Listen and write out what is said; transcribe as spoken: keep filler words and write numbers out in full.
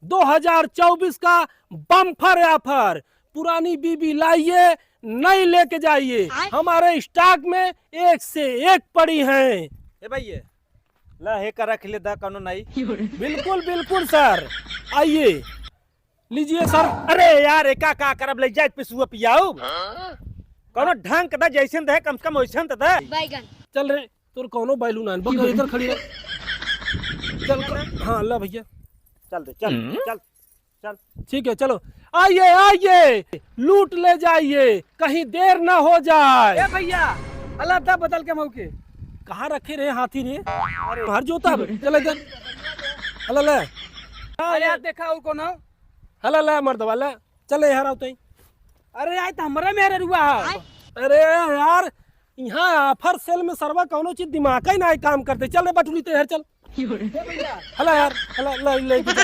दो हज़ार चउबीस का बम्पर ऑफर। पुरानी बीबी लाइए, नई लेके जाइए। हमारे स्टॉक में एक से एक पड़ी हैं। ए भैया, ला हे का रख ले दा, कौनो नहीं। बिल्कुल, बिल्कुल सर, आइए, लीजिए सर। अरे यार, एका का करब, ले जाए पिसुआ पियाऊ। कौनो ढंग के दा, जैसन दे, कम से कम वैसन तो दे। बैगन। चल रे, तोर कौनो बैलून आन, बक इधर खड़ी रह। चल, हाँ, ला भैया। चल दे, चल, हम्म? चल, चल। ठीक है, चलो, आइए, आइए, लूट ले जाइए, कहीं देर ना हो जाए। ए भैया, अला दा बदल के मौके। कहाँ रखे रे हाथी रे? अरे। हर जोता बे, चल इधर। हला ले। अरे यार, देखा और कौन हो? हला ले मर्दवा ले। चल यार, आओ तई। अरे यार, तो हमरा मेहररुआ है। अरे यार, यहाँ ऑफर सेल में सरवा कौनो चीज दिमाग ही ना काम करते। चल रे बटुली, तो यार चल। हला यार, हला, ले, ले, ले।